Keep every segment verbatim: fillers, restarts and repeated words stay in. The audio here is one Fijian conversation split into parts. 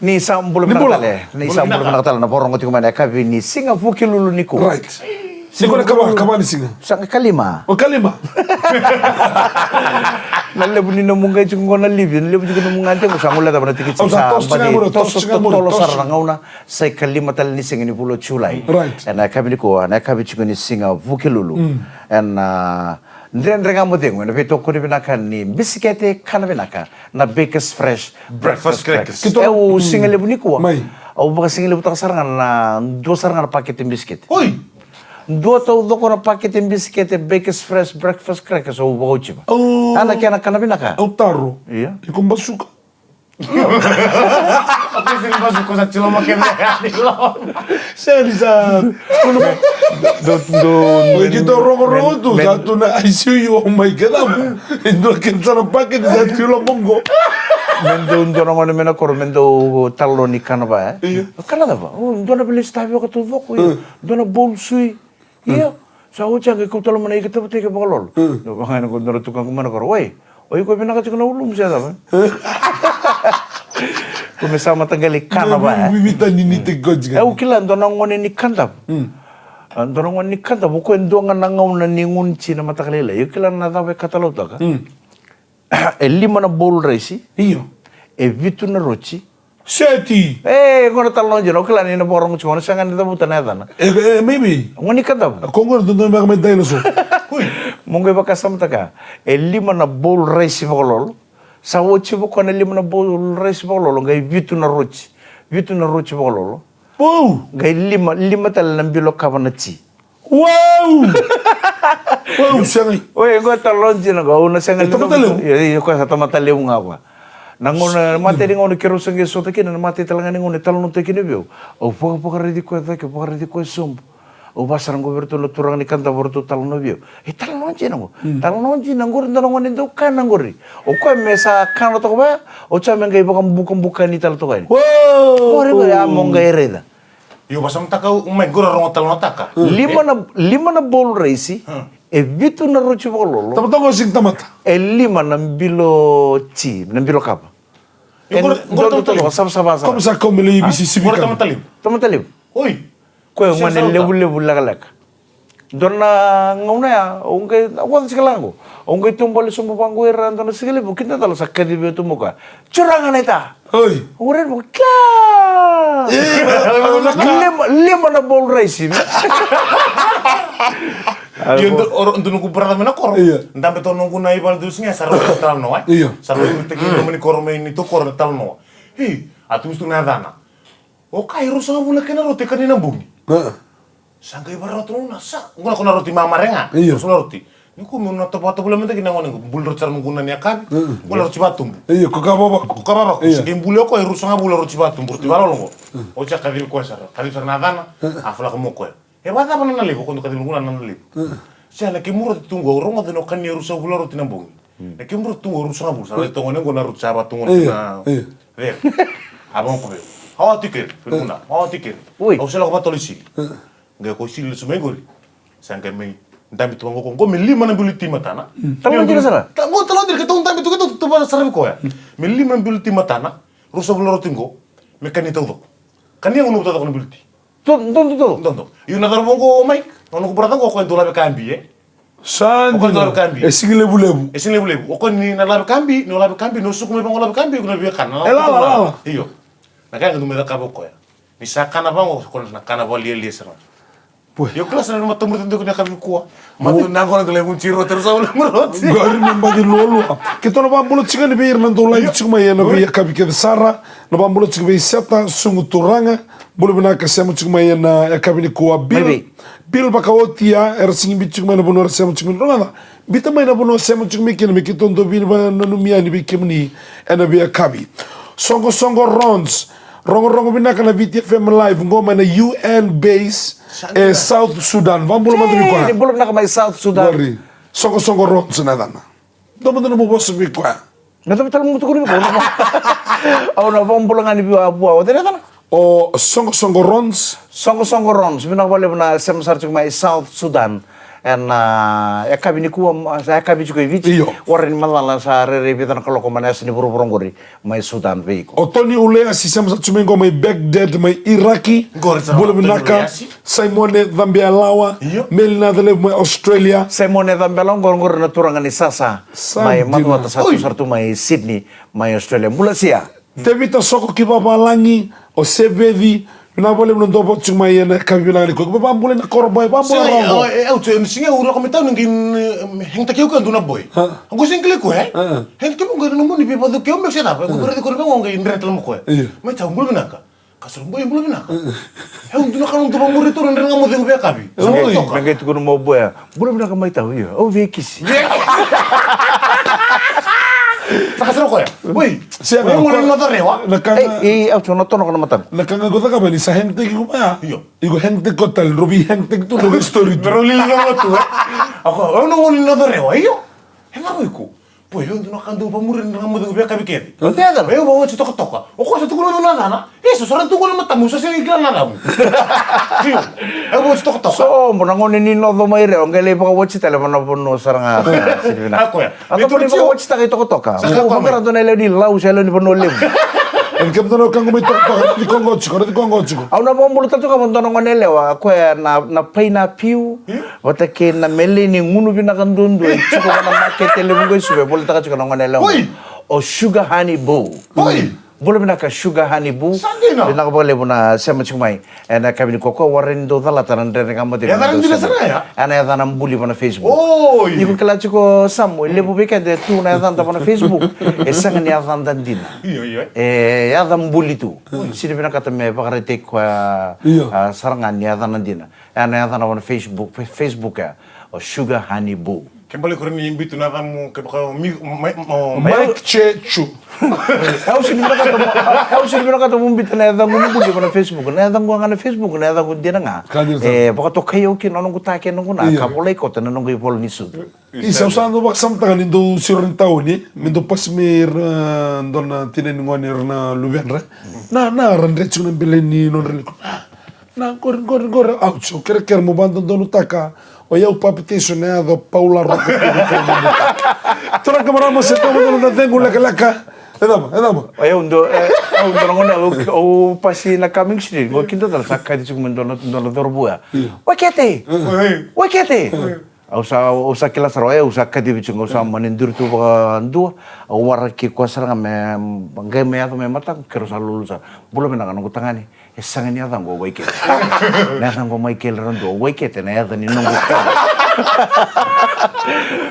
Ni sa bula vinaka tale. Ni sa bula vinaka tale na vakarogo tiko mai na yakavi ni siga Vukelulu nikua. Right. Siga Vukelulu. Kava, kava ni siga. Sa kalima. O kalima. Na levu ni nomu qai tiko qo na livi, na levu tiko nomu gade qo sa gole cava na tikiti. Sa badi toso totolo sara na gauna. Sa ikalima tale ni siga ni vula o Julai. Right. Ena yakavi nikua, na yakavi tiko ni siga Vukelulu. Ena dredre ga mo cegu ena veitokoni vinaka ni bisikete kana vinaka na Bakers Fresh Breakfast Crackers. E au siga levu nikua. Au vakasigalevu taka sara ga na dua sara ga na pakete bisikete. Oi. Dua taucoko na pakete bisikete Bakers Fresh Breakfast Crackers au vakauciva. Ana kena kana vinaka. Au taro. Ia. Iko basuka. Sega ni sa. Dou, dou, dou. Oi, keitou rogorogo tu, sa tu na I C U, oh my God. E dua kena sa na pakete sa tu loma qo. Me dou dua na gone mai na koro me dou talanoa ni kana va, e? Io. Kana cava? O, dua na velesi tavioka taucoko, io. Dua na bowl sui. Io. Sa oti a qai kauta loma na ika tavataki vakalolo. Dou vaka ga na qo dua na tukaqu mai na koro. Oi. O iko vinaka tiko na ulumu se cava? Ko me sa mataqali kana va, e? Vivita ni ni tiko tiko. E, au kila dua na gone ni Kadavu. A, dua na gone ni Kadavu, ko e dua ga na gauna ni gunu ti na mataka lailai. Io kila na cava e katalautaka? E lima na bowl raisi. Io. E vitu na roti. Seti. E, gona talanoa dina, o kila ni na vakarogo tiko, gona sega ni cavuta na yacana. E, e, maybe. Gona ni Kadavu. Ko gona dodonu beka mai dinosaur. Ui. Mo qai vakasamataka. E lima na bowl raisi vakalolo. Sa oti vaka na lima na bowl raisi vakalolo, qai vitu na roti. Vitu na roti vakalolo. Wow. Qai lima, lima tale na bilo kava na ti. Wow! Wow, sega. Oi, qo talanoa dina qo, au na sega ni. Tamata levu. Io, io, koya sa tamata levu ga vua. Na gauna, na matai ni gauna keirau sa qai sota kina, na matai tale ga ni gauna e talanoataki kina vei au. Au vakavakaraici koya cake, vakaraici koya sobu. Au vakasara qo vei iratou na turaga ni Kadavu, ratou talanoa vei au. E talanoa dina qo. Talanoa dina qori dua na gone dau kana qori. O koya me sa kana toka vaya, o koya me qai vakabukabukani tale toka yani. Wow! Qori qo ya mo qai raica. Io, vasamataka au mai qori, rogo talanoataka. Lima na, lima na bowl raisi, e vitu na roti vakalolo. Tamata qo sega ni tamata. E lima na bilo ti, na bilo kava. Io, qori, qori tamata levu. Savasava sara. Koya sa kau mai lai V C C. Qori tamata levu. Tamata levu. Oi. Koya gone levulevu lekaleka. Dua na gauna ya, au qai, au a cicika lako. Au qai taubale sobu vaqo ira dua na siga levu, kidacala sa kacivi au tu mai koya. Turaga naita. Oi. Au raica mai koya, kea! Lima, lima na bowl raisi. Io, dua noqu brother mai na koro. Io. Dabe toka noqu na ivalu dusi ga, sa rau talanoa, e? Io. Sa rau tekivuna mai ni koro mai ni tu koro na talanoa. Io, a tu tu na yacana. O koya e ruasagavulu na kena roti e kania na bogi. Sa qai vakarau tu na sa. Qo na ko na roti mamare ga. Io. Ruasagavulu na roti. Ni ko meu na tovo, tovolea mada kina gone qo. Buli roti sara noqu na ni yakavi. Qo na roti vatubu. Io, ko ka vava. Ko ka vava. Io. Sa qai buli o koya e ruasagavulu na roti vatubu, roti valolo qo. O sa kacivi koya sara. Kacivi sara na yacana. A falaka mo koya. E vacava na nalevu, ko dau kacivi noqu na nalevu. Sa na kemu roti tu qo, rogoca ni o kania e ruasagavulu na roti na bogi. Na kemu roti tu qo e ruasagavulu, sa raica tu gone qo na roti sa vatu qo na cere. A vaka ko vei. Au a tikeri, vei noqu na, au a tikeri. Oi. Au se lako vata tolo i sili. Qai ko i sili lesu mai qori. Sa qai mai dabe tu vaqo, qo me lima na bilo ti matana. Talanoa dina sara. Qo talanoa dina, keitou dabe tu, keitou tu vata sara vei koya. Me lima na bilo ti matana, ruasagavulu na roti qo, me kania taucoko. Kania qo na taucoko na bilo ti. Dodo, dodo. Dodo. Io na cauravou qo, Mike. O noqu brother qo, o koya dau lave ka bi, e? Sa dina. O koya dau lave ka bi. E sigi levulevu. E sigi levulevu. O koya ni na lave ka bi, ni o lave ka bi, ni o suku mai vaqo lave ka bi, o na via kana. E lala, lala. Io. Na ka ga dau mai cakava o koya. Ni sa kana vaqo, o koya na kana vakalialia sara. Io, kila sara na matamuri tiko ni yakavi kua. Matamuri na gona dau lai guci roti, ruasagavulu na roti. Qori me baci lualua. Keitou na vakabula tiko yani vei ira na dau lai tiko mai ena veiyakavi kece sara. Na vakabula tiko vei Seta, Sugu, Turaga. Bula vinaka, sema tiko mai ena yakavi nikua. Bill, Bill Vakaotia, era sigi biu tiko mai na vanua era sema tiko mai. Rogoca, biuta mai na vanua sema tiko mai kina me keitou dau veivakananumi yani vei kemuni ena veiyakavi. Soqosoqo Rons, rogorogo vinaka na Viti F M Live, qo mai na U N base e South Sudan. Vakabula mada vei koya. Bula vinaka mai South Sudan. Qori. Soqosoqo Rons na yacana. Dua mada nomu vosa vei koya. Na cava tale mo tukuna vei koya? Au na vakabula ga ni vua, vua. O cei na yacana? O Soqosoqo Rons. Soqosoqo Rons. Vinaka vakalevu na sema sara tiko mai South Sudan. Ena yakavi nikua, sa yakavi tiko i Viti. Io. Warai ni macala sa rairai vica na kaloko mai na yasa ni vuravura oqori mai Sudan vei iko. O Tony Ulea, si sema sa tu mai qo mai Baghdad mai Iraki. Qori sa Bula Tony vinaka. Ulea, si. Simone Cabeyalawa. Io. Meli na Calevu mai Australia. Simone Cabeyalawa, qori, qori na turaga ni Sasa. Sa mai dina. Macuata sa tu sara tu mai Sydney mai Australia. Bula sia. Tevita Soko ki Vavalagi, o Seveci, vinaka vakalevu na dou vata tiko mai ena yakavi vinaka nikua. Vabula na koro boy, vabula. Sega, rogo. E, e, au tu, e, sega, au lako mai tau ni qai, e, hengtaki au ke dua na boy. A. Au qai sega ni kilai koya, e? A. Hengtaki au qai na moni vei vacu ke au me se cava, au qai raici koya na vei au qai dre tale mo koya. Io. Mai tau, bula vinaka. Ka sara boy, bula vinaka. A. E au dua na ka na dua vamuri tu na dre ga mo cegu vei yakavi. Oi. Sega ni toka. Me qai tukuna mo boy. Bula vinaka mai tau, io. Au via kisi. Saka sara koya. Oi. Sia, oi, na gone ko-, ni Nocorewa. Na ka ga. Ei, ei, au tu na tono ko na matamu. Na ka ga ko cakava ni sa hengtaki ko maya. Io. Iko hengtaki ko tale, dro vei hengtaki tu, dro vei story tu. Dro lili na tu, e. Ako, au na gone ni Nocorewa, io. E na iko. Boy, au dua na ka dau vamuri na ga mo cegu vei yakavi kece. O cei a cava? Au vawatch tokatoka. O koya sa tukuna na cana. E, so sara tu gona matamu, sa sega ni kila na yacamu. Io. Au vawatch tokatoka. So, mo na gone ni Noco mai Rewa, qai lai vakawatch tale vana vanua sara ga. Sini vinaka. A koya. A toka ni vakawatch taka i tokatoka. Sa ka koya mai. Vaka dua na yalewa ni Lau, sa yalewa ni Vanua Levu. E kemudou na wekaqu mai tokatoka, raici koya qo tiko, raici koya qo tiko. Au na vakabula tale tu ga vua dua na gone yalewa, koya na, na pai na piu. Io. Vata kei na meleni gunu vinaka duadua e tiko ena makete levu qo e Suva, e volitaka tiko na gone yalewa. Oi! O Sugar Honey Boo. Oi! Bula vinaka Sugar Honey Boo. Sa dina. Vinaka vakalevu na sema tiko mai. Ena yakavi nikua, warai ni dou calata na Dredre Ga Mo Cegu. Yacana dina sara ya? Ena yacana buli vana Facebook. Oi! Iko kila tiko Samu, e levu vei keda e tu na yacada vana Facebook. E sega ni yacada dina. Io, io. E yaca buli tu. Oi. Sini vinakata me vakaraitaki koya, io, a, sara ga ni yacana dina. Ena yacana vana Facebook, Fe-, Facebook ya. O Sugar Honey Boo. Ke bale ko ni biuta na yacamu, ke baka mi-, mai-, mo-, Mike Chechu. Au sini vinakata mo, au sini vinakata mo biuta na yacaqu buli vana Facebook. Na yacaqu ga na Facebook, na yacaqu dina ga. Ka dina sara. E vakatokai au kina na noqu ta kei na noqu na, io, ka volai koto na noqu ivola ni sucu. Isa, au sa dau vakasamataka ni dou siro ni tauni, me dou pasi mai ira na dua na tina ni gone ira na luvedra. Na, na ra dre tiko na bele ni nodra ni ko. Na, qori, qori, qori, au tiko kerekere mo vakadodonutaka. O yau papitaiso na yaca o Paula Roko. Turaga, marama, se tau na cegu lekaleka. E cava, e cava? O yau dua, e, au dua na gone, au, au pasi na Coming Soon. Qo kidacala sa kaci tiko me dua na, dua na cauravou ya. Io. Oi kete! Oi. Oi kete! Oi. Au sa, au sa kila sara, o yau sa kacivi tiko, au sa mani duri tu vakadua, au waraki koya sara ga me, qai me yaco me mataqu, keirau sa lulu sara. Bula vinaka noqu tagane, e sega ni yacaqu o Waikete. Na yacaqu o Michael Radua, o Waikete na yaca ni noqu tagane.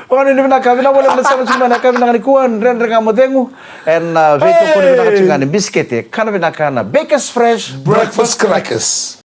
Vakanuinui vinaka, vinaka vakalevu na sema tiko mai na yakavi vinaka nikua, Dredre Ga Mo Cegu, ena veitokoni vinaka tiko ga ni bisikete, kana vinaka na Bakers Fresh Breakfast Crackers.